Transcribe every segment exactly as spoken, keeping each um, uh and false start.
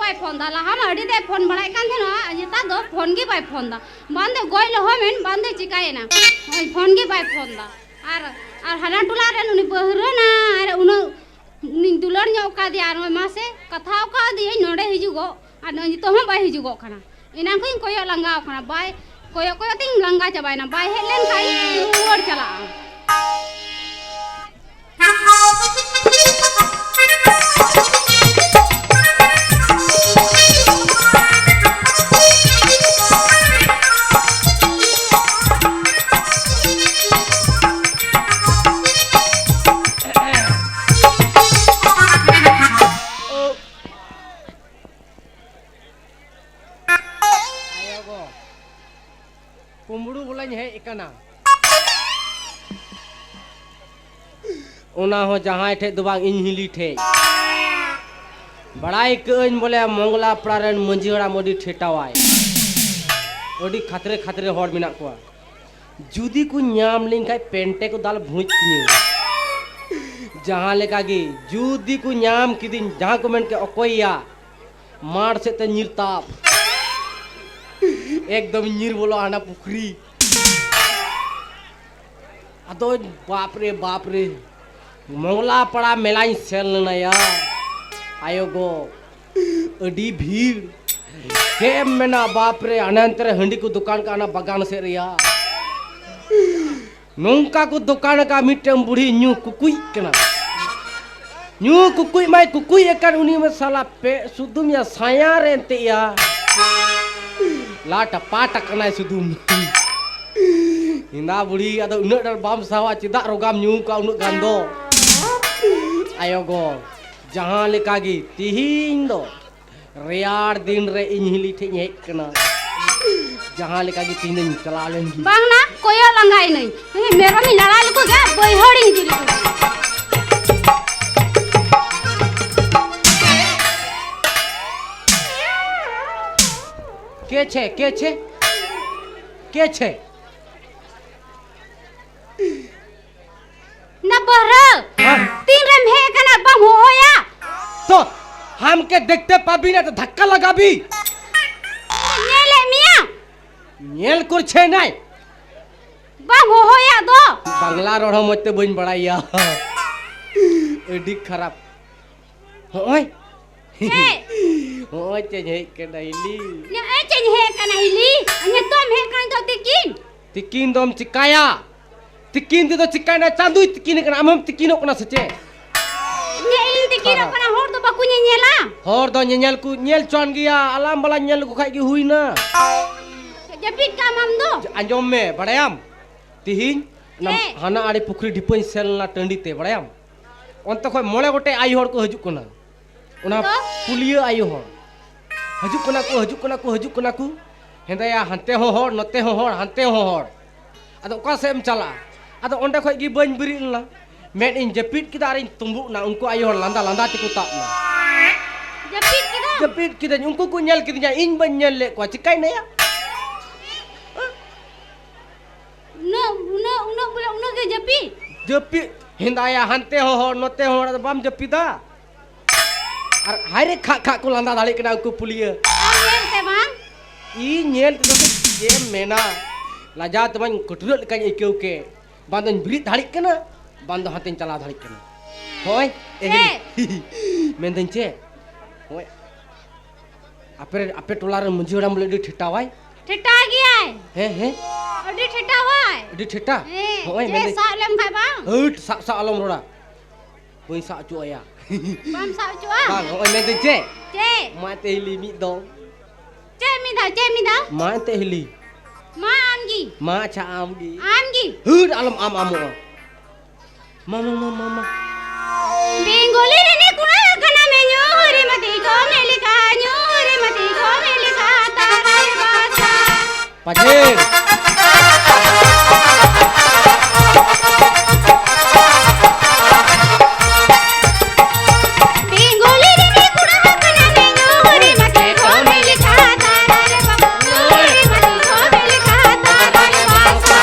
ᱵᱟᱭ phone ᱫᱟ᱾ ᱞᱟᱦᱟ ᱢᱟ ᱟᱹᱰᱤ ᱫᱟᱭ ᱯᱷᱳᱱ ᱵᱟᱲᱟᱭᱮᱫ ᱠᱟᱱ ᱛᱟᱦᱮᱱᱟ, ᱟᱨ ᱱᱮᱛᱟᱨ ᱫᱚ ᱯᱷᱳᱱ ᱜᱮ ᱵᱟᱭ ᱯᱷᱳᱱ ᱫᱟ᱾ ᱵᱟᱝ ᱫᱚ ᱜᱚᱡ ᱞᱚᱦᱚᱢᱮᱱ, ᱵᱟᱝ ᱫᱚ ᱪᱤᱠᱟᱭᱮᱱᱟ, ᱦᱳᱭ, ᱯᱷᱳᱱ ᱜᱮ ᱵᱟᱭ ᱯᱷᱳᱱ ᱫᱟ᱾ ᱟᱨ, ᱟᱨ ᱦᱟᱱᱟ ᱴᱚᱞᱟ ᱨᱮᱱ ᱩᱱᱤ ᱵᱟᱹᱦᱨᱟᱹ ᱱᱟ, ᱟᱨ ᱩᱱᱟᱹᱜ ᱩᱱᱤᱧ ᱫᱩᱞᱟᱹᱲ ᱧᱚᱜ ᱠᱟᱫᱮᱭᱟ, ᱟᱨ ᱱᱚᱜᱼᱚᱭ ᱢᱟᱥᱮ ᱠᱟᱛᱷᱟ ᱟᱠᱟᱫᱤᱭᱟᱹᱧ ᱱᱚᱰᱮ ᱦᱤᱡᱩᱜᱚᱜ, ᱟᱨ ᱱᱚᱜᱼᱚᱭ ᱱᱤᱛᱚᱜ ᱦᱚᱸ ᱵᱟᱭ ᱦᱤᱡᱩᱜᱚᱜ ᱠᱟᱱᱟ᱾ ᱮᱱᱟᱝ ᱠᱷᱚᱱᱤᱧ ᱠᱚᱭᱚᱜ ᱞᱟᱸᱜᱟᱣ ᱠᱟᱱᱟ, ᱵᱟᱭ, ᱠᱚᱭᱚᱜ ᱠᱚᱭᱚᱜ ᱛᱤᱧ ᱞᱟᱸᱜᱟ ᱪᱟᱵᱟᱭᱮᱱᱟ, ᱵᱟᱭ ᱦᱮᱡ ᱞᱮᱱ ᱠᱷᱟᱱ ᱤᱧ ᱨᱩᱣᱟᱹᱲ ᱪᱟᱞᱟᱜᱼᱟ᱾ ᱟᱭᱳ ᱜᱚ, ᱠᱩᱢᱵᱽᱲᱩ ᱵᱚᱞᱮᱧ ᱦᱮᱡ ᱟᱠᱟᱱᱟ᱾ ᱚᱱᱟ ᱦᱚᱸ ᱡᱟᱦᱟᱸᱭ ᱴᱷᱮᱡ ᱫᱚ ᱵᱟᱝ, ᱤᱧ ᱦᱤᱞᱤ ᱴᱷᱮᱡ᱾ ᱵᱟᱲᱟᱭ ᱠᱟᱹᱜᱼᱟᱹᱧ ᱵᱚᱞᱮ ᱢᱚᱝᱜᱚᱞᱟ ᱯᱟᱲᱟ ᱨᱮᱱ ᱢᱟᱹᱡᱷᱤ ᱦᱟᱲᱟᱢ ᱟᱹᱰᱤ ᱴᱷᱮᱴᱟᱣᱟᱭ, ᱟᱹᱰᱤ ᱠᱷᱟᱛᱨᱮ ᱠᱷᱟᱛᱨᱮ ᱦᱚᱲ ᱢᱮᱱᱟᱜ ᱠᱚᱣᱟ᱾ ᱡᱩᱫᱤ ᱠᱚ ᱧᱟᱢ ᱞᱤᱧ ᱠᱷᱟᱡ ᱯᱮᱱᱴᱮ ᱠᱚ ᱫᱟᱞ ᱵᱷᱩᱸᱡ ᱛᱤᱧᱟᱹ᱾ ᱡᱟᱦᱟᱸ ᱞᱮᱠᱟ ᱜᱮ ᱡᱩᱫᱤ ᱠᱚ ᱧᱟᱢ ᱠᱤᱫᱤᱧ, ᱡᱟᱦᱟᱸ ᱠᱚ ᱢᱮᱱ ᱠᱮᱫ, "ᱚᱠᱚᱭ ᱭᱟ?" ᱢᱟᱴ ᱥᱮᱫ ᱛᱮ ᱧᱤᱨ ᱛᱟᱵ᱾ ᱮᱠᱫᱚᱢ ᱧᱤᱨ ᱵᱚᱞᱚ ᱦᱟᱱᱟ ᱯᱩᱠᱷᱨᱤ᱾ ᱟᱫᱚ ᱵᱟᱯ ᱨᱮ, ᱵᱟᱯ ᱨᱮ, ᱢᱚᱝᱞᱟ ᱯᱟᱲᱟ ᱢᱮᱞᱟᱧ ᱥᱮᱱ ᱞᱮᱱᱟᱭᱟ᱾ ᱟᱭᱳ ᱜᱚ, ᱟᱹᱰᱤ ᱵᱷᱤᱲ᱾ ᱪᱮᱫ ᱮᱢ ᱢᱮᱱᱟ, ᱵᱟᱯ ᱨᱮ, ᱦᱟᱱᱮ ᱦᱟᱱᱛᱮ ᱨᱮ ᱦᱟᱺᱰᱤ ᱠᱚ ᱫᱚᱠᱟᱱ ᱠᱟᱜᱼᱟ, ᱚᱱᱟ ᱵᱟᱜᱟᱱ ᱥᱮᱫ ᱨᱮᱭᱟ᱾ ᱱᱚᱝᱠᱟ ᱠᱚ ᱫᱚᱠᱟᱱ ᱟᱠᱟᱫ, ᱢᱤᱫᱴᱮᱱ ᱵᱩᱲᱦᱤ ᱧᱩ ᱠᱩᱠᱩᱭ ᱠᱟᱱᱟ᱾ ᱧᱩ ᱠᱩᱠᱩᱭ ᱢᱟᱭ ᱠᱩᱠᱩᱭ ᱟᱠᱟᱱ, ᱩᱱᱤ ᱢᱟ ᱥᱟᱞᱟ ᱯᱮ ᱥᱩᱫᱩᱢ ᱭᱟ ᱥᱟᱭᱟ ᱨᱮ ᱮᱱᱛᱮ ᱭᱟ᱾ ᱞᱟᱴ ᱯᱟᱴ ᱟᱠᱟᱱᱟᱭ ᱥᱩᱫᱩᱢ᱾ ᱦᱮᱸᱫᱟ ᱵᱩᱲᱦᱤ, ᱟᱫᱚ ᱩᱱᱟᱹᱜ ᱰᱷᱮᱨ ᱵᱟᱢ ᱥᱟᱦᱟᱣᱟ, ᱪᱮᱫᱟᱜ ᱨᱳᱜᱟᱢ ᱧᱩ ᱠᱟᱜᱼᱟ ᱩᱱᱟᱹᱜ ᱜᱟᱱ ᱫᱚ? ᱟᱭᱳ ᱜᱚ, ᱡᱟᱦᱟᱸ ᱞᱮᱠᱟ ᱜᱮ ᱛᱤᱦᱤᱧ ᱫᱚ ᱨᱮᱭᱟᱲ ᱫᱤᱱ ᱨᱮ ᱤᱧ ᱦᱤᱞᱤ ᱴᱷᱮᱡ ᱤᱧ ᱦᱮᱡ ᱠᱟᱱᱟ᱾ ᱡᱟᱦᱟᱸ ᱞᱮᱠᱟ ᱜᱮ ᱛᱤᱦᱤᱧ ᱫᱚᱧ ᱪᱟᱞᱟᱣ ᱞᱮᱱ ᱜᱮ᱾ ᱵᱟᱝ ᱱᱟ, ᱠᱚᱭᱚᱜ ᱞᱟᱸᱜᱟᱭᱮᱱᱟᱹᱧ᱾ ᱤᱧ ᱢᱮᱨᱚᱢᱤᱧ ᱞᱟᱲᱟ ᱞᱮᱠᱚ ᱜᱮ, ᱵᱟᱹᱭᱦᱟᱹᱲᱤᱧ ᱤᱫᱤ ᱞᱮᱠᱚ ᱜᱮ᱾ ᱠᱮ ᱪᱷᱮ, ᱠᱮ ᱪᱷᱮ, ᱠᱮ ᱪᱷᱮ᱾ ᱱᱟ ᱵᱟᱹᱦᱨᱟᱹ, ᱦᱮᱸ? ᱛᱤᱱ ᱨᱮᱢ ᱦᱮᱡ ᱟᱠᱟᱱᱟ, ᱵᱟᱢ ᱦᱚᱦᱚᱭᱟ? ᱛᱚ, ᱟᱢ ᱫᱮᱠᱷᱛᱮ ᱯᱟᱵᱤ ᱱᱟ ᱛᱚ ᱫᱷᱟᱠᱠᱟ ᱞᱟᱜᱟᱵᱤ᱾ ᱧᱮᱞᱮᱫ ᱢᱮᱭᱟ᱾ ᱧᱮᱞ ᱠᱚᱨᱪᱷᱮ ᱱᱟᱭ᱾ ᱵᱟᱢ ᱦᱚᱦᱚᱭᱟ ᱫᱚ᱾ ᱵᱟᱝᱞᱟ ᱨᱚᱲ ᱦᱚᱸ ᱢᱚᱡᱽ ᱛᱮ ᱵᱟᱹᱧ ᱵᱟᱲᱟᱭᱟ᱾ ᱟᱹᱰᱤ ᱠᱷᱟᱨᱟᱯ᱾ ᱦᱚᱸᱜᱼᱚᱭ᱾ ᱦᱮᱸ᱾ ᱦᱚᱸᱜᱼᱚᱭ ᱪᱮᱧ ᱦᱮᱡ ᱠᱟᱱᱟ ᱦᱤᱞᱤ᱾ ᱱᱚᱜᱼᱚᱭ ᱪᱮᱧ ᱦᱮᱡ ᱠᱟᱱᱟ ᱦᱤᱞᱤ᱾ ᱱᱤᱛᱚᱜ ᱮᱢ ᱦᱮᱡ ᱠᱟᱱ ᱫᱚ ᱛᱤᱠᱤᱱ᱾ ᱛᱤᱠᱤᱱ ᱫᱚᱢ ᱪᱤᱠᱟᱭᱟ? ᱛᱤᱠᱤᱱ ᱛᱮᱫᱚ ᱪᱤᱠᱟᱭᱱᱟ? ᱪᱟᱸᱫᱚᱭ ᱛᱤᱠᱤᱱ ᱠᱟᱱᱟ, ᱟᱢ ᱦᱚᱸᱢ ᱛᱤᱠᱤᱱᱚᱜ ᱠᱟᱱᱟ ᱥᱮ ᱪᱮᱫ? ᱤᱧ ᱛᱤᱠᱤᱱᱚᱜ ᱠᱟᱱᱟ, ᱦᱚᱲ ᱫᱚ ᱵᱟᱠᱚ ᱧᱮᱧᱮᱞᱟ? ᱦᱚᱲ ᱫᱚ ᱧᱮᱧᱮᱞ ᱠᱚ ᱧᱮᱞ ᱦᱚᱪᱚᱣᱟᱱ ᱜᱮᱭᱟ, ᱟᱞᱟᱝ ᱵᱟᱞᱟᱝ ᱧᱮᱞ ᱞᱮᱠᱚ ᱠᱷᱟᱡ ᱜᱮ ᱦᱩᱭᱱᱟ᱾ ᱡᱟᱹᱯᱤᱫ ᱠᱟᱜ ᱟᱢ ᱟᱢ ᱫᱚ? ᱟᱸᱡᱚᱢ ᱢᱮ, ᱵᱟᱲᱟᱭᱟᱢ? ᱛᱤᱦᱤᱧ ᱚᱱᱟ ᱪᱮᱫ? ᱦᱟᱱᱟ ᱟᱲᱮ ᱯᱩᱠᱷᱨᱤ ᱰᱷᱤᱯᱟᱹᱧ ᱥᱮᱱ ᱞᱮᱱᱟ ᱴᱟᱺᱰᱤ ᱛᱮ, ᱵᱟᱲᱟᱭᱟᱢ? ᱚᱱᱛᱮ ᱠᱷᱚᱡ ᱢᱚᱬᱮ ᱜᱚᱴᱮᱡ ᱟᱭᱳ ᱦᱚᱲ ᱠᱚ ᱦᱤᱡᱩᱜ ᱠᱟᱱᱟ᱾ ᱚᱱᱟ ᱫᱚ? ᱯᱩᱞᱤᱭᱟᱹ ᱟᱭᱳ ᱦᱚᱲ᱾ ᱦᱤᱡᱩᱜ ᱠᱟᱱᱟ ᱠᱚ, ᱦᱤᱡᱩᱜ ᱠᱟᱱᱟ ᱠᱚ, ᱦᱤᱡᱩᱜ ᱠᱟᱱᱟ ᱠᱚ᱾ ᱦᱮᱸᱫᱟᱭᱟ ᱦᱟᱱᱛᱮ ᱦᱚᱸ ᱦᱚᱲ, ᱱᱚᱛᱮ ᱦᱚᱸ ᱦᱚᱲ, ᱦᱟᱱᱛᱮ ᱦᱚᱸ ᱦᱚᱲ᱾ ᱟᱫᱚ ᱚᱠᱟ ᱥᱮᱫ ᱮᱢ ᱪᱟᱞᱟᱜᱼᱟ? ᱟᱫᱚ ᱚᱸᱰᱮ ᱠᱷᱚᱡ ᱜᱮ ᱵᱟᱹᱧ ᱵᱮᱨᱮᱫ ᱞᱮᱱᱟ᱾ ᱢᱮᱫ ᱤᱧ ᱡᱟᱹᱯᱤᱫ ᱠᱮᱫᱟ ᱟᱨᱤᱧ ᱛᱩᱸᱵᱩᱜ ᱮᱱᱟ᱾ ᱩᱱᱠᱩ ᱟᱭᱳ ᱦᱚᱲ ᱞᱟᱸᱫᱟ ᱞᱟᱸᱫᱟ ᱛᱮᱠᱚ ᱛᱟᱵ ᱮᱱᱟ᱾ ᱡᱟᱹᱯᱤᱫ ᱠᱮᱫᱟᱢ? ᱡᱟᱹᱯᱤᱫ ᱠᱤᱫᱟᱹᱧ᱾ ᱩᱱᱠᱩ ᱠᱚ ᱧᱮᱞ ᱠᱤᱫᱤᱧᱟ, ᱤᱧ ᱵᱟᱹᱧ ᱧᱮᱞ ᱞᱮᱫ ᱠᱚᱣᱟ᱾ ᱪᱤᱠᱟᱹᱭᱱᱟᱭᱟ? ᱩᱱᱟᱹᱜ, ᱩᱱᱟᱹᱜ, ᱩᱱᱟᱹᱜ ᱵᱚᱞᱮ, ᱩᱱᱟᱹᱜ ᱜᱮ ᱡᱟᱹᱯᱤᱫ? ᱡᱟᱹᱯᱤᱫ᱾ ᱦᱮᱸᱫᱟᱭᱟ ᱦᱟᱱᱛᱮ ᱦᱚᱸ ᱦᱚᱲ, ᱱᱚᱛᱮ ᱦᱚᱸ ᱦᱚᱲ, ᱟᱫᱚ ᱵᱟᱢ ᱡᱟᱹᱯᱤᱫᱟ? ᱟᱨ ᱦᱟᱭ ᱨᱮ ᱠᱷᱟᱜ ᱠᱷᱟᱜ ᱠᱚ ᱞᱟᱸᱫᱟ ᱫᱟᱲᱮᱭᱟᱜ ᱠᱟᱱᱟ ᱩᱱᱠᱩ ᱯᱩᱞᱤᱭᱟᱹ᱾ ᱟᱢ ᱧᱮᱞ ᱛᱮ ᱵᱟᱝ? ᱤᱧ ᱧᱮᱞ ᱛᱮᱫᱚ ᱪᱮᱫ ᱮᱢ ᱢᱮᱱᱟ, ᱞᱟᱡᱟᱣ ᱛᱮᱢᱟᱧ ᱠᱟᱹᱴᱨᱟᱹᱜ ᱞᱮᱠᱟᱧ ᱟᱹᱭᱠᱟᱹᱣ ᱠᱮᱫ᱾ ᱵᱟᱝ ᱫᱚᱧ ᱵᱮᱨᱮᱫ ᱫᱟᱲᱮᱜ ᱠᱟᱱᱟ, ᱵᱟᱝ ᱫᱚ ᱦᱟᱱᱛᱮᱧ ᱪᱟᱞᱟᱣ ᱫᱟᱲᱮᱜ ᱠᱟᱱᱟ᱾ ᱦᱳᱭ, ᱮ ᱪᱮᱫ? ᱦᱤᱞᱤ᱾ ᱢᱮᱱᱫᱟᱹᱧ ᱪᱮᱫ? ᱦᱳᱭ, ᱟᱯᱮ, ᱟᱯᱮ ᱴᱚᱞᱟ ᱨᱮ ᱢᱟᱹᱡᱷᱤ ᱦᱟᱲᱟᱢ ᱵᱚᱞᱮ ᱟᱹᱰᱤ ᱴᱷᱮᱴᱟᱣᱟᱭ? ᱴᱷᱮᱴᱟ ᱜᱮᱭᱟᱭ᱾ ᱦᱮᱸ, ᱦᱮᱸ᱾ ᱟᱹᱰᱤ ᱴᱷᱮᱴᱟᱣᱟᱭ᱾ ᱟᱹᱰᱤ ᱴᱷᱮᱴᱟ? ᱦᱮᱸ, ᱦᱚᱸᱜᱼᱚᱭ ᱪᱮᱫ ᱢᱮᱱᱫᱟᱹᱧ᱾ ᱥᱟᱵ ᱞᱮᱢ ᱠᱷᱟᱡ ᱵᱟᱝ? ᱦᱟᱹᱴ, ᱥᱟᱵ, ᱥᱟᱵ ᱟᱞᱚᱢ ᱨᱚᱲᱟ᱾ ᱵᱟᱹᱧ ᱥᱟᱵ ᱦᱚᱪᱚ ᱟᱭᱟ᱾ ᱵᱟᱢ ᱥᱟᱵ ᱦᱚᱪᱚᱜᱼᱟ? ᱵᱟᱝ, ᱦᱚᱸᱜᱼᱚᱭ ᱢᱮᱱᱫᱟᱹᱧ ᱪᱮᱫ? ᱪᱮᱫ? ᱢᱟ ᱮᱱᱛᱮ ᱦᱤᱞᱤ ᱢᱤᱫ ᱫᱚᱢ᱾ ᱪᱮᱫ ᱢᱤᱫ ᱫᱷᱟᱣ, ᱪᱮᱫ ᱢᱤᱫ ᱫᱷᱟᱣ? ᱢᱟ ᱮᱱᱛᱮ ᱦᱤᱞᱤ᱾ ᱢᱟ ᱟᱢ ᱜᱮ᱾ ᱢᱟ ᱟᱪᱪᱷᱟ ᱟᱢ ᱜᱮ᱾ ᱟᱢ ᱜᱮ᱾ ᱦᱟᱹᱴ, ᱟᱞᱚᱢ ᱟᱢ ᱟᱢᱚᱜᱼᱟ᱾ ᱢᱟ, ᱢᱟ, ᱢᱟ, ᱢᱟ, ᱢᱟ᱾ ᱵᱮᱝᱜᱚᱞᱤ ᱨᱤᱱᱤᱡ ᱠᱚᱲᱟ ᱠᱟᱱᱟ ᱢᱮ, ᱧᱩᱨ ᱢᱟᱹᱛᱤ ᱠᱚ ᱢᱮ ᱞᱮᱠᱟ, ᱧᱩᱨ ᱢᱟᱹᱛᱤ ᱠᱚ ᱢᱮ ᱞᱮᱠᱟ, ᱛᱟᱨᱟᱭ ᱵᱟᱥᱟ᱾ ᱯᱟᱪᱮ᱾ ᱵᱮᱝᱜᱚᱞᱤ ᱨᱤᱱᱤᱡ ᱠᱚᱲᱟ ᱠᱟᱱᱟ ᱢᱮ, ᱧᱩᱨ ᱢᱟᱹᱛᱤ ᱠᱚ ᱢᱮ ᱞᱮᱠᱟ, ᱛᱟᱨᱟᱭ ᱵᱟᱥᱟ, ᱧᱩᱨ ᱢᱟᱹᱛᱤ ᱠᱚ ᱢᱮ ᱞᱮᱠᱟ, ᱛᱟᱨᱟᱭ ᱵᱟᱥᱟ᱾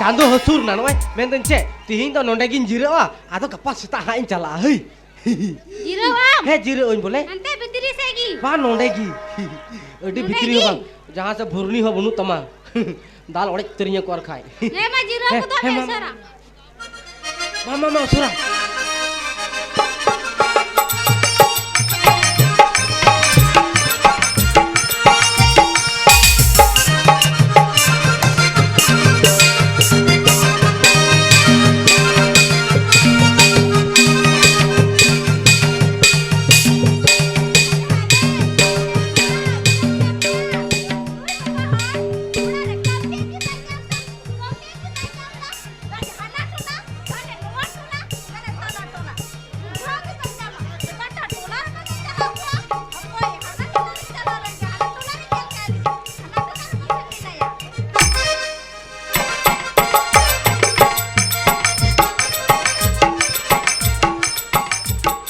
ᱟᱫᱚ ᱦᱟᱹᱥᱩᱨ ᱱᱟ ᱱᱚᱜᱼᱚᱭ, ᱢᱮᱱᱫᱟᱹᱧ ᱪᱮᱫ, ᱛᱤᱦᱤᱧ ᱫᱚ ᱱᱚᱸᱰᱮ ᱜᱤᱧ ᱡᱤᱨᱟᱹᱜᱼᱟ, ᱟᱫᱚ ᱜᱟᱯᱟ ᱥᱮᱛᱟᱜ ᱦᱟᱸᱜ ᱤᱧ ᱪᱟᱞᱟᱜᱼᱟ᱾ ᱦᱟᱹᱭ᱾ ᱡᱤᱨᱟᱹᱜ ᱟᱢ? ᱦᱮᱸ, ᱡᱤᱨᱟᱹᱜ ᱟᱹᱧ ᱵᱚᱞᱮ᱾ ᱦᱟᱱᱛᱮ ᱵᱷᱤᱛᱨᱤ ᱥᱮᱫ ᱜᱮ᱾ ᱵᱟᱝ, ᱱᱚᱸᱰᱮ ᱜᱮ᱾ ᱟᱹᱰᱤ ᱱᱚᱸᱰᱮ ᱵᱷᱤᱛᱨᱤ ᱜᱮ? ᱦᱚᱸ ᱵᱟᱝ, ᱡᱟᱦᱟᱸ ᱥᱮᱫ ᱵᱷᱩᱨᱱᱤ ᱦᱚᱸ ᱵᱟᱹᱱᱩᱜ ᱛᱟᱢᱟ᱾ ᱫᱟᱞ ᱚᱲᱮᱡ ᱩᱛᱟᱹᱨᱤᱧᱟ ᱠᱚ ᱟᱨ ᱠᱷᱟᱡ᱾ ᱦᱮᱸ ᱢᱟ, ᱡᱤᱨᱟᱹᱣ ᱦᱮᱸ, ᱠᱚᱫᱚ ᱦᱮᱸ, ᱢᱮ ᱢᱟ, ᱢᱟ᱾ ᱩᱥᱟᱹᱨᱟ᱾ ᱢᱟ, ᱢᱟ, ᱢᱟ, ᱩᱥᱟᱹᱨᱟ᱾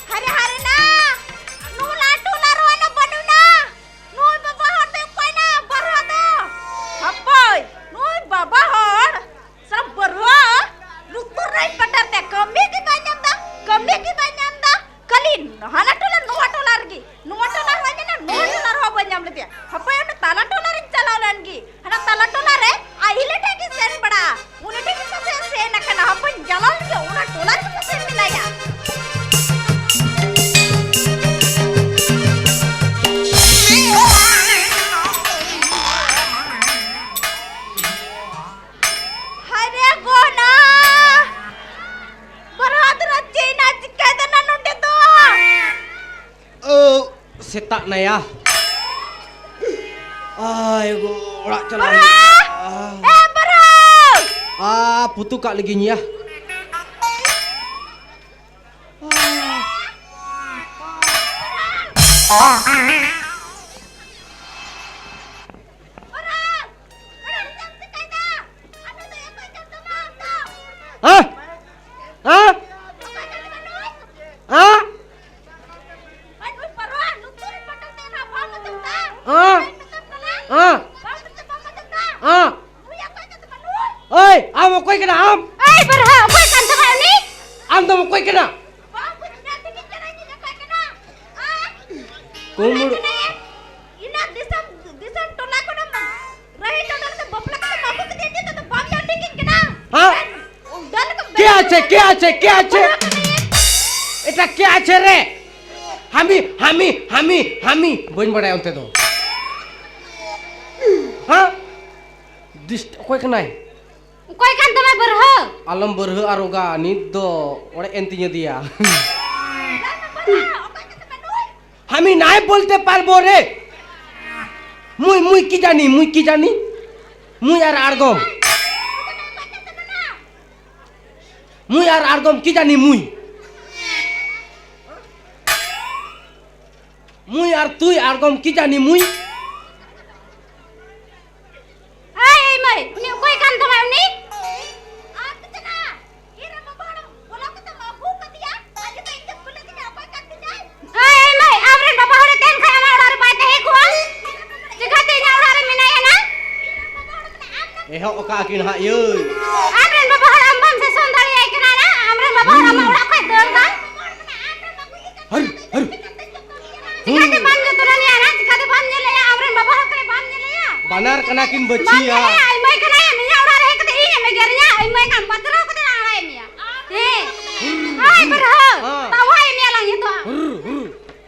ᱦᱟᱨᱮ, ᱦᱟᱨᱮ ᱱᱟ, ᱱᱩᱦᱩᱞᱟ ᱴᱚᱞᱟ ᱨᱮ ᱚᱱᱟ ᱵᱟᱹᱱᱩᱜ ᱱᱟ᱾ ᱱᱩᱭ ᱵᱟᱵᱟ ᱦᱚᱲ ᱫᱚ ᱚᱠᱚᱭ ᱱᱟ? ᱵᱟᱨᱦᱟ ᱫᱚ᱾ ᱦᱟᱯᱳᱭ, ᱱᱩᱭ ᱵᱟᱵᱟ ᱦᱚᱲ ᱥᱟᱞᱟ ᱵᱟᱨᱦᱟ ᱞᱩᱛᱩᱨ ᱨᱮᱭ ᱯᱟᱴᱟᱨ ᱛᱮ ᱠᱟᱹᱢᱤ ᱜᱮ ᱵᱟᱭ ᱧᱟᱢ ᱫᱟ, ᱠᱟᱹᱢᱤ ᱜᱮ ᱵᱟᱭ ᱧᱟᱢ ᱫᱟ᱾ ᱠᱷᱟᱹᱞᱤ ᱦᱟᱱᱟ ᱴᱚᱞᱟ ᱱᱚᱣᱟ ᱴᱚᱞᱟ ᱨᱮᱜᱮ, ᱱᱚᱣᱟ ᱴᱚᱞᱟ ᱨᱮᱦᱚᱸ ᱢᱮᱱᱟ, ᱱᱚᱣᱟ ᱴᱚᱞᱟ ᱨᱮᱦᱚᱸ ᱵᱟᱹᱧ ᱧᱟᱢ ᱞᱮᱫᱮᱭᱟ᱾ ᱦᱟᱯᱳᱭ, ᱚᱱᱟ ᱛᱟᱞᱟ ᱴᱚᱞᱟ ᱨᱤᱧ ᱪᱟᱞᱟᱣ ᱞᱮᱱ ᱜᱮ᱾ ᱦᱟᱱᱟ ᱛᱟᱞᱟ ᱴᱚᱞᱟ ᱨᱮ ᱟᱡ ᱦᱤᱞᱤ ᱴᱷᱮᱡ ᱜᱮ ᱥᱮᱱ ᱵᱟᱲᱟᱜᱼᱟ᱾ ᱩᱱᱤ ᱴᱷᱮᱱ ᱜᱮ ᱯᱟᱥᱮ ᱥᱮᱱ ᱟᱠᱟᱱᱟ, ᱦᱟᱯᱮᱧ ᱪᱟᱞᱟᱣ ᱞᱮᱱ ᱜᱮ, ᱚᱱᱟ ᱴᱚᱞᱟ ᱨᱮᱜᱮ ᱯᱟᱥᱮ ᱢᱮᱱᱟᱭᱟ᱾ ᱦᱟᱭ ᱨᱮ ᱜᱚᱱᱟ! ᱵᱟᱨᱦᱟ ᱫᱚ ᱪᱮᱫ ᱮᱱᱟ ᱪᱤᱠᱟᱹᱭᱮᱫᱟ ᱱᱟ ᱱᱚᱰᱮ ᱫᱚ? ᱳ, ᱥᱮᱛᱟᱜ ᱱᱟᱭᱟ᱾ ᱟᱭ ᱜᱳ, ᱚᱲᱟᱜ ᱪᱟᱞᱟᱜ ᱵᱟᱨᱦᱟ! ᱦᱩᱭᱩᱜᱼᱟ᱾ ᱮ, ᱵᱟᱨᱦᱟ! ᱟ, ᱯᱩᱛᱩ ᱠᱟᱜ ᱞᱟᱹᱜᱤᱧ ᱭᱟ᱾ ᱦᱮᱸ? ᱦᱮᱸ? ᱦᱮᱸ? ᱦᱮᱸ? ᱦᱮᱸ? ᱦᱮᱸ? ᱳᱭ, ᱟᱢ ᱮ ᱵᱟᱨᱦᱟ, ᱚᱠᱚᱭ ᱠᱟᱱ ᱛᱟᱢᱟᱭ ᱩᱱᱤ? ᱟᱢ ᱫᱚᱢ ᱚᱠᱚᱭ ᱠᱟᱱᱟ? ᱵᱟᱝ, ᱵᱟᱹᱧ ᱧᱮᱞ ᱴᱷᱤᱠᱮ ᱠᱟᱱᱟ, ᱤᱧ ᱚᱠᱚᱭ ᱠᱟᱱᱟ? ᱟ? ᱠᱩᱢᱵᱽᱲᱩ᱾ ᱚᱠᱚᱭ ᱠᱟᱱᱟᱭ? ᱤᱱᱟᱹ ᱫᱤᱥᱚᱢ, ᱫᱤᱥᱚᱢ ᱴᱚᱞᱟ ᱠᱷᱚᱱᱮᱢ ᱨᱟᱹᱦᱤ ᱴᱚᱰᱚᱨ ᱛᱮ ᱵᱟᱯᱞᱟ ᱠᱟᱛᱮᱢ ᱟᱹᱜᱩ ᱠᱮᱫᱮᱭᱟ, ᱪᱮᱫ ᱟᱫᱚ ᱵᱟᱢ ᱧᱮᱞ ᱴᱷᱤᱠᱤᱧ ᱠᱟᱱᱟ? ᱦᱮᱸ? ᱰᱟᱹᱞ ᱠᱚ ᱠᱮ ᱟᱪᱷᱮ, ᱠᱮ ᱟᱪᱷᱮ, ᱠᱮ ᱟᱪᱷᱮ? ᱵᱟᱹᱦᱩ ᱠᱟᱱᱟᱭᱮ᱾ ᱮᱴᱟ ᱠᱮ ᱟᱪᱷᱮ ᱨᱮ? ᱦᱟᱢᱤ, ᱦᱟᱢᱤ, ᱦᱟᱢᱤ, ᱦᱟᱢᱤ᱾ ᱵᱟᱹᱧ ᱵᱟᱲᱟᱭᱟ ᱚᱱᱛᱮ ᱫᱚ᱾ ᱦᱮᱸ? ᱰᱤᱥᱴ-, ᱚᱠᱚᱭ ᱠᱟᱱᱟᱭ? ᱚᱠᱚᱭ ᱠᱟᱱ ᱛᱟᱢᱟᱭ ᱵᱟᱹᱨᱦᱟᱹ? ᱟᱞᱚᱢ ᱵᱟᱹᱨᱦᱟᱹ ᱟᱨᱚᱜᱟ, ᱱᱤᱛ ᱫᱚ ᱚᱲᱮᱡ ᱮᱱ ᱛᱤᱧᱟᱹ ᱫᱮᱭᱟ᱾ ᱦᱟᱢᱤ ᱱᱟᱭ ᱵᱚᱞᱛᱮ ᱯᱟᱨᱵᱚ ᱨᱮ᱾ ᱢᱩᱭ, ᱢᱩᱭ ᱠᱤ ᱡᱟᱱᱤ, ᱢᱩᱭ ᱠᱤ ᱡᱟᱱᱤ᱾ ᱢᱩᱭ ᱟᱨ ᱟᱲᱜᱚᱢ᱾ ᱢᱩᱭ ᱟᱨ ᱟᱲᱜᱚᱢ ᱠᱤ ᱡᱟᱱᱤ ᱢᱩᱭ᱾ ᱢᱩᱭ ᱟᱨ ᱛᱩᱭ ᱟᱲᱜᱚᱢ ᱠᱤ ᱡᱟᱱᱤ ᱢᱩᱭ᱾ ᱮᱭ, ᱮᱭ ᱢᱟᱹᱭ, ᱩᱱᱤ ᱚᱠᱚᱭ ᱠᱟᱱ ᱛᱟᱢᱟᱭ ᱩᱱᱤ? ᱟᱨ ᱠᱚ ᱪᱟᱞᱟᱜᱼᱟ᱾ ᱤᱧ ᱨᱮᱱ ᱵᱟᱵᱟ ᱦᱚᱲ ᱵᱚᱞᱚ ᱠᱟᱛᱮ ᱢᱟ ᱟᱹᱜᱩ ᱠᱟᱫᱮᱭᱟ᱾ ᱟᱨ ᱱᱤᱛᱚᱜ ᱤᱧ ᱫᱚ ᱠᱩᱞᱤ ᱠᱤᱫᱤᱧᱟ ᱚᱠᱚᱭ ᱠᱟᱱ ᱛᱤᱧᱟᱭ? ᱮᱭ, ᱮᱭ ᱢᱟᱹᱭ, ᱟᱢ ᱨᱮᱱ ᱵᱟᱵᱟ ᱦᱚᱲᱮ ᱛᱟᱦᱮᱱ ᱠᱷᱟᱱ ᱟᱢᱟᱜ ᱚᱲᱟᱜ ᱨᱮ ᱵᱟᱭ ᱛᱟᱦᱮᱸ ᱠᱚᱜᱼᱟ? ᱪᱤᱠᱟᱹᱛᱮ ᱤᱧᱟᱹᱜ ᱚᱲᱟᱜ ᱨᱮ ᱢᱮᱱᱟᱭᱟ ᱱᱟ? ᱮᱦᱚᱵ ᱟᱠᱟᱫ ᱠᱤᱱ ᱦᱟᱸᱜ ᱭᱟᱹᱭ᱾ ᱟᱢ ᱨᱮᱱ ᱵᱟᱵᱟ ᱦᱚᱲ ᱟᱢ ᱵᱟᱢ ᱥᱟᱥᱚᱱ ᱫᱟᱲᱮᱭᱟᱭ ᱠᱟᱱᱟ ᱱᱟ? ᱟᱢ ᱨᱮᱱ ᱵᱟᱵᱟ ᱦᱚᱲ ᱟᱢᱟᱜ ᱚᱲᱟᱜ ᱠᱷᱚᱱ ᱫᱟᱹᱲ ᱫᱟᱭ᱾ ᱦᱟᱹᱨ, ᱦᱟᱹᱨ᱾ ᱪᱤᱠᱟᱹᱛᱮ ᱵᱟᱢ ᱡᱚᱛᱚᱱ ᱮᱭᱟ ᱱᱟ? ᱪᱤᱠᱟᱹᱛᱮ ᱵᱟᱢ ᱧᱮᱞᱮᱭᱟ? ᱟᱢ ᱨᱮᱱ ᱵᱟᱵᱟ ᱦᱚᱲ ᱠᱟᱱᱟᱭ, ᱵᱟᱢ ᱧᱮᱞᱮᱭᱟ? ᱵᱟᱱᱟᱨ ᱠᱟᱱᱟ ᱠᱤᱱ ᱵᱟᱹᱪᱷᱤᱭᱟ᱾ ᱵᱟᱢ ᱧᱮᱞᱮᱭᱟ? ᱟᱭ ᱢᱟᱹᱭ ᱠᱟᱱᱟᱭ, ᱤᱧᱟᱹᱜ ᱚᱲᱟᱜ ᱨᱮ ᱦᱮᱡ ᱠᱟᱛᱮ ᱤᱧ ᱮᱢ ᱮᱜᱮᱨᱤᱧᱟ? ᱟᱭ ᱢᱟᱹᱭ ᱠᱟᱱ ᱵᱟᱛᱨᱟᱣ ᱠᱟᱛᱮ ᱞᱟᱝ ᱟᱲᱟᱜ ᱮᱫ ᱢᱮᱭᱟ᱾ ᱦᱮᱸ᱾ ᱦᱩᱨ, ᱦᱟᱭ ᱦᱩᱨ᱾ ᱵᱟᱨᱦᱟᱹ, ᱦᱮᱸ᱾ ᱛᱟᱣᱟ ᱮᱢ ᱭᱟᱞᱟᱝ ᱱᱤᱛᱚᱜ᱾ ᱦᱩᱨ, ᱦᱩᱨ,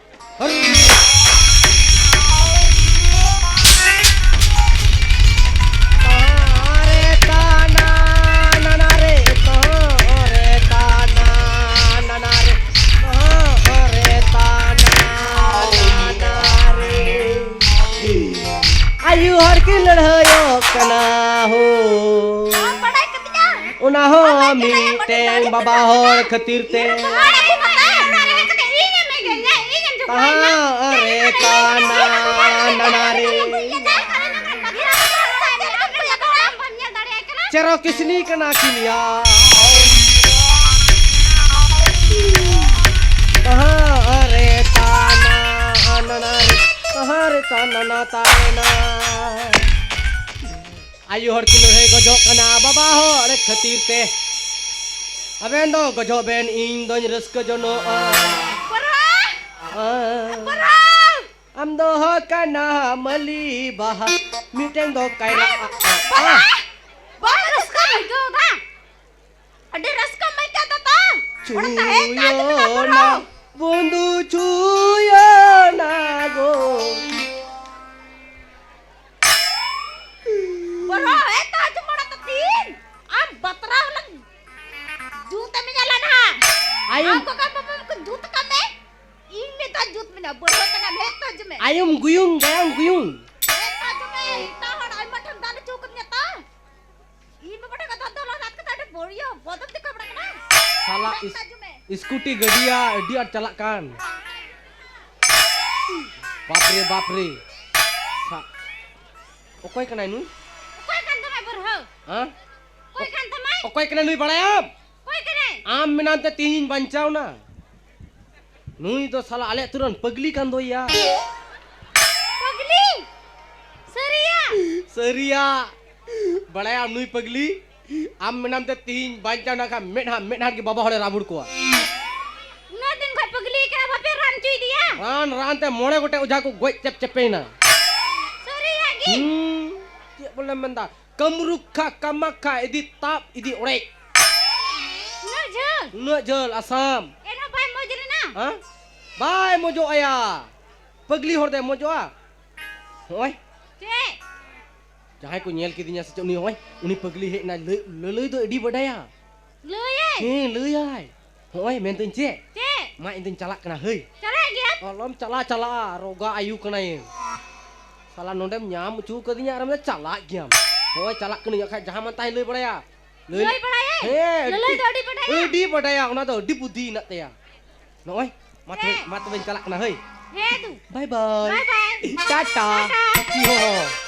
ᱦᱩᱨ᱾ ᱛᱟᱦᱟᱸ ᱨᱮ ᱛᱟᱱᱟ ᱱᱟᱱᱟ ᱨᱮ, ᱛᱟᱦᱟᱸ ᱨᱮ ᱛᱟᱱᱟ ᱱᱟᱱᱟ ᱨᱮ, ᱛᱟᱦᱟᱸ ᱨᱮ ᱛᱟᱱᱟ ᱱᱟᱱᱟ ᱨᱮ᱾ ᱟᱭᱩ ᱦᱚᱲ ᱠᱤᱱ ᱞᱟᱹᱲᱦᱟᱹᱭᱚᱜ ᱠᱟᱱᱟ ᱦᱳ᱾ ᱵᱟᱢ ᱵᱟᱰᱟᱭ ᱠᱟᱫᱤᱧᱟ? ᱚᱱᱟ ᱦᱚᱸ ᱢᱤᱫᱴᱮᱱ ᱵᱟᱵᱟ ᱦᱚᱲ ᱠᱷᱟᱹᱛᱤᱨ ᱛᱮ᱾ ᱛᱟᱦᱟᱸ ᱨᱮ ᱛᱟᱱᱟ ᱱᱟᱱᱟ ᱨᱮ᱾ ᱪᱮᱨᱚ ᱠᱤᱥᱱᱤ ᱠᱟᱱᱟ ᱠᱤᱱ ᱭᱟ᱾ ᱛᱟᱦᱟᱸ ᱨᱮ ᱛᱟᱱᱟ ᱱᱟᱱᱟ ᱨᱮ, ᱛᱟᱦᱟᱸ ᱨᱮ ᱛᱟᱱᱟ ᱱᱟ ᱛᱟᱭᱱᱟ᱾ ᱟᱭᱳ ᱦᱚᱲ ᱠᱤᱱ ᱞᱟᱹᱲᱦᱟᱹᱭ ᱜᱚᱡᱚᱜ ᱠᱟᱱᱟ ᱵᱟᱵᱟ ᱦᱚᱲ ᱠᱷᱟᱹᱛᱤᱨ ᱛᱮ᱾ ᱟᱵᱮᱱ ᱫᱚ ᱜᱚᱡᱚᱜ ᱵᱮᱱ, ᱤᱧ ᱫᱚᱧ ᱨᱟᱹᱥᱠᱟᱹ ᱡᱚᱱᱚᱜᱼᱟ᱾ ᱵᱚᱨᱦᱟ! ᱟᱸ᱾ ᱵᱚᱨᱦᱟ! ᱟᱢ ᱫᱚ ᱦᱚ ᱠᱟᱱᱟ ᱢᱟᱹᱞᱤ ᱵᱟᱦᱟ, ᱢᱤᱫᱴᱮᱱ ᱫᱚ ᱠᱟᱭᱨᱟ᱾ ᱵᱚᱨᱦᱟ! ᱵᱚᱦᱩᱛ ᱨᱟᱹᱥᱠᱟᱹ ᱟᱹᱭᱠᱟᱹᱣ ᱫᱟ᱾ ᱟᱹᱰᱤ ᱨᱟᱹᱥᱠᱟᱹᱢ ᱟᱹᱭᱠᱟᱹᱣ ᱫᱟ ᱛᱚ? ᱚᱱᱟ ᱛᱟᱦᱮᱸ ᱠᱟᱱ ᱛᱟᱵᱚᱱᱟ ᱪᱷᱩᱭᱟᱹ ᱵᱚᱨᱦᱟ᱾ ᱱᱟ ᱵᱚᱱᱫᱷᱩ, ᱪᱷᱩᱭᱟᱹ ᱱᱟ ᱜᱳ᱾ ᱵᱚᱨᱦᱟ, ᱦᱮᱸ ᱛᱚ, ᱟᱸᱡᱚᱢ ᱵᱟᱲᱟ ᱠᱟᱛᱮ ᱟᱢ ᱵᱟᱛᱨᱟᱣ ᱞᱟᱝ ᱡᱩᱛ ᱮᱢ ᱧᱮᱞᱟ ᱱᱟᱦᱟᱜ᱾ ᱟᱭᱳ᱾ ᱟᱢ ᱠᱚᱠᱟ ᱵᱟᱵᱟ ᱠᱚ ᱡᱩᱛ ᱠᱟᱜ ᱢᱮ᱾ ᱤᱧ ᱢᱮᱛᱟ ᱡᱩᱛ ᱢᱮᱱᱟ, ᱵᱚᱨᱦᱟ ᱠᱟᱱᱟ, ᱦᱮᱸ ᱛᱚ, ᱟᱸᱡᱚᱢ ᱢᱮ᱾ ᱟᱭᱳᱢ ᱜᱩᱭᱩᱝ, ᱜᱟᱭᱟᱝ ᱜᱩᱭᱩᱝ᱾ ᱦᱮᱸ ᱛᱚ, ᱟᱸᱡᱚᱢ ᱢᱮ, ᱮᱴᱟᱜ ᱦᱚᱲ ᱟᱭᱢᱟ ᱴᱷᱮᱱ ᱫᱟᱞ ᱦᱚᱪᱚ ᱠᱟᱫᱤᱧᱟ ᱛᱚ᱾ ᱤᱧ ᱵᱟᱵᱟ ᱴᱷᱮᱱ ᱠᱟᱛᱷᱟ ᱫᱚ ᱞᱟᱦᱟ ᱠᱟᱛᱮ ᱟᱹᱰᱤ ᱵᱚᱲᱤᱭᱟ ᱵᱚᱫᱚᱞ ᱛᱮᱠᱚ ᱵᱟᱲᱟ ᱠᱟᱱᱟ᱾ ᱥᱟᱞᱟ ᱦᱮᱸ ᱤᱥ-, ᱛᱚ, ᱟᱸᱡᱚᱢ ᱢᱮ᱾ ᱥᱠᱩᱴᱤ ᱜᱟᱹᱰᱤᱭᱟ ᱟᱹᱰᱤ ᱟᱸᱴ ᱪᱟᱞᱟᱜ ᱠᱟᱱ᱾ ᱵᱟᱯ ᱨᱮ, ᱵᱟᱯ ᱨᱮ᱾ ᱥᱟ-, ᱚᱠᱚᱭ ᱠᱟᱱᱟᱭ ᱱᱩᱭ? ᱚᱠᱚᱭ ᱠᱟᱱ ᱛᱟᱢᱟᱭ ᱵᱚᱨᱦᱟ? ᱦᱮᱸ? ᱚᱠᱚᱭ ᱠᱟᱱ ᱛᱟᱢᱟᱭ? ᱚᱠᱚᱭ ᱠᱟᱱᱟᱭ ᱱᱩᱭ, ᱵᱟᱲᱟᱭᱟᱢ? ᱚᱠᱚᱭ ᱠᱟᱱᱟᱭ? ᱟᱢ ᱢᱮᱱᱟᱢ ᱛᱮ ᱛᱮᱦᱮᱧᱤᱧ ᱵᱟᱧᱪᱟᱣ ᱱᱟ᱾ ᱱᱩᱭ ᱫᱚ ᱥᱟᱞᱟ ᱟᱞᱮ ᱟᱹᱛᱩ ᱨᱮᱱ ᱯᱟᱹᱜᱽᱞᱤ ᱠᱟᱱ ᱫᱚᱭᱟ᱾ ᱯᱟᱹᱜᱽᱞᱤ? ᱥᱟᱹᱨᱤᱭᱟ? ᱥᱟᱹᱨᱤᱭᱟ᱾ ᱵᱟᱲᱟᱭᱟᱢ ᱱᱩᱭ ᱯᱟᱹᱜᱽᱞᱤ? ᱟᱢ ᱢᱮᱱᱟᱢ ᱛᱮ ᱛᱤᱦᱤᱧ ᱵᱟᱧᱪᱟᱣ ᱱᱟ ᱠᱷᱟᱱ ᱢᱮᱫᱦᱟ, ᱢᱮᱫᱦᱟ ᱨᱮᱜᱮ ᱵᱟᱵᱟ ᱦᱚᱲᱮ ᱨᱟᱵᱩᱲ ᱠᱚᱣᱟ᱾ ᱩᱱᱟᱹᱜ ᱫᱤᱱ ᱠᱷᱚᱡ ᱯᱟᱹᱜᱽᱞᱤ ᱠᱟᱱᱟ, ᱵᱟᱯᱮ ᱨᱟᱱ ᱦᱚᱪᱚᱭᱮᱫᱤᱭᱟ? ᱨᱟᱱ, ᱨᱟᱱ ᱛᱮ ᱢᱚᱬᱮ ᱜᱚᱴᱮᱡ ᱚᱡᱷᱟ ᱠᱚ ᱜᱚᱡ ᱪᱮᱯ ᱪᱮᱯᱮᱭᱮᱱᱟ᱾ ᱥᱟᱹᱨᱤᱭᱟᱜ ᱜᱮ? ᱦᱩᱸ, ᱪᱮᱫ ᱵᱚᱞᱮᱢ ᱢᱮᱱᱫᱟ? ᱠᱟᱹᱢᱨᱩᱠᱷᱟ, ᱠᱟᱢᱟᱠᱷᱟ, ᱤᱫᱤ ᱛᱟᱯ, ᱤᱫᱤ ᱚᱲᱮᱡ᱾ ᱩᱱᱟᱹᱜ ᱡᱷᱟᱹᱞ? ᱩᱱᱟᱹᱜ ᱡᱷᱟᱹᱞ, ᱟᱥᱟᱢ᱾ ᱮᱱᱦᱚᱸ ᱵᱟᱭ ᱢᱚᱡᱽ ᱞᱮᱱᱟ? ᱦᱮᱸ? ᱵᱟᱭ ᱢᱚᱡᱚᱜ ᱟᱭᱟ᱾ ᱯᱟᱹᱜᱽᱞᱤ ᱦᱚᱲ ᱫᱚᱭ ᱢᱚᱡᱚᱜᱼᱟ? ᱦᱚᱸᱜᱼᱚᱭ᱾ ᱪᱮᱫ? ᱡᱟᱦᱟᱸᱭ ᱠᱚ ᱧᱮᱞ ᱠᱮᱫᱤᱧᱟ ᱥᱮ ᱪᱮᱫ, ᱩᱱᱤ, ᱦᱚᱸᱜᱼᱚᱭ, ᱩᱱᱤ ᱯᱟᱹᱜᱽᱞᱤ ᱦᱮᱡ ᱮᱱᱟᱭ, ᱞᱟᱹ-, ᱞᱟᱹᱞᱟᱹᱭ ᱫᱚ ᱟᱹᱰᱤ ᱵᱟᱰᱟᱭᱟ᱾ ᱞᱟᱹᱭᱟᱭ? ᱦᱮᱸ, ᱞᱟᱹᱭᱟᱭ᱾ ᱦᱚᱸᱜᱼᱚᱭ, ᱢᱮᱱᱫᱟᱹᱧ ᱪᱮᱫ? ᱪᱮᱫ? ᱢᱟ, ᱤᱧ ᱫᱚᱧ ᱪᱟᱞᱟᱜ ᱠᱟᱱᱟ, ᱦᱟᱹᱭ᱾ ᱪᱟᱞᱟᱜ ᱜᱮᱭᱟᱢ? ᱟᱞᱚᱢ ᱪᱟᱞᱟᱜᱼᱟ, ᱪᱟᱞᱟᱜᱼᱟ, ᱨᱚᱜᱟ ᱟᱭᱩ ᱠᱟᱱᱟᱭᱮᱢ᱾ ᱥᱟᱞᱟ, ᱱᱚᱸᱰᱮᱢ ᱧᱟᱢ ᱦᱚᱪᱚ ᱠᱟᱫᱤᱧᱟ ᱟᱨᱮᱢ ᱢᱮᱱᱫᱟ ᱪᱟᱞᱟᱜ ᱜᱮᱭᱟᱢ᱾ ᱦᱚᱸᱜᱼᱚᱭ, ᱪᱟᱞᱟᱜ ᱠᱟᱹᱱᱟᱹᱧ, ᱵᱟᱠᱷᱟᱡ ᱡᱟᱦᱟᱸ ᱢᱟᱱ ᱛᱟᱦᱟᱸᱭ ᱞᱟᱹᱭ ᱵᱟᱲᱟᱭᱟ᱾ ᱞᱟᱹᱭ ᱞᱟᱹᱭ ᱵᱟᱲᱟᱭᱟᱭ? ᱦᱮᱸ, ᱞᱟᱹᱞᱟᱹᱭ ᱫᱚ ᱟᱹᱰᱤ ᱵᱟᱰᱟᱭᱟ? ᱟᱹᱰᱤ ᱵᱟᱰᱟᱭᱟ, ᱚᱱᱟ ᱫᱚ ᱟᱹᱰᱤ ᱵᱩᱫᱽᱫᱷᱤ ᱦᱮᱱᱟᱜ ᱛᱟᱭᱟ᱾ ᱱᱚᱜᱼᱚᱭ, ᱢᱟ ᱛᱚᱵᱮ, ᱦᱮᱸ᱾ ᱢᱟ ᱛᱚᱵᱮᱧ ᱪᱟᱞᱟᱜ ᱠᱟᱱᱟ, ᱦᱟᱹᱭ᱾ ᱦᱮᱸ ᱫᱩ᱾ ᱵᱟᱭ ᱵᱟᱭ᱾ ᱵᱟᱭ ᱵᱟᱭ᱾ ᱴᱟᱴᱟ᱾ ᱴᱟᱴᱟ᱾ ᱤᱭᱳ᱾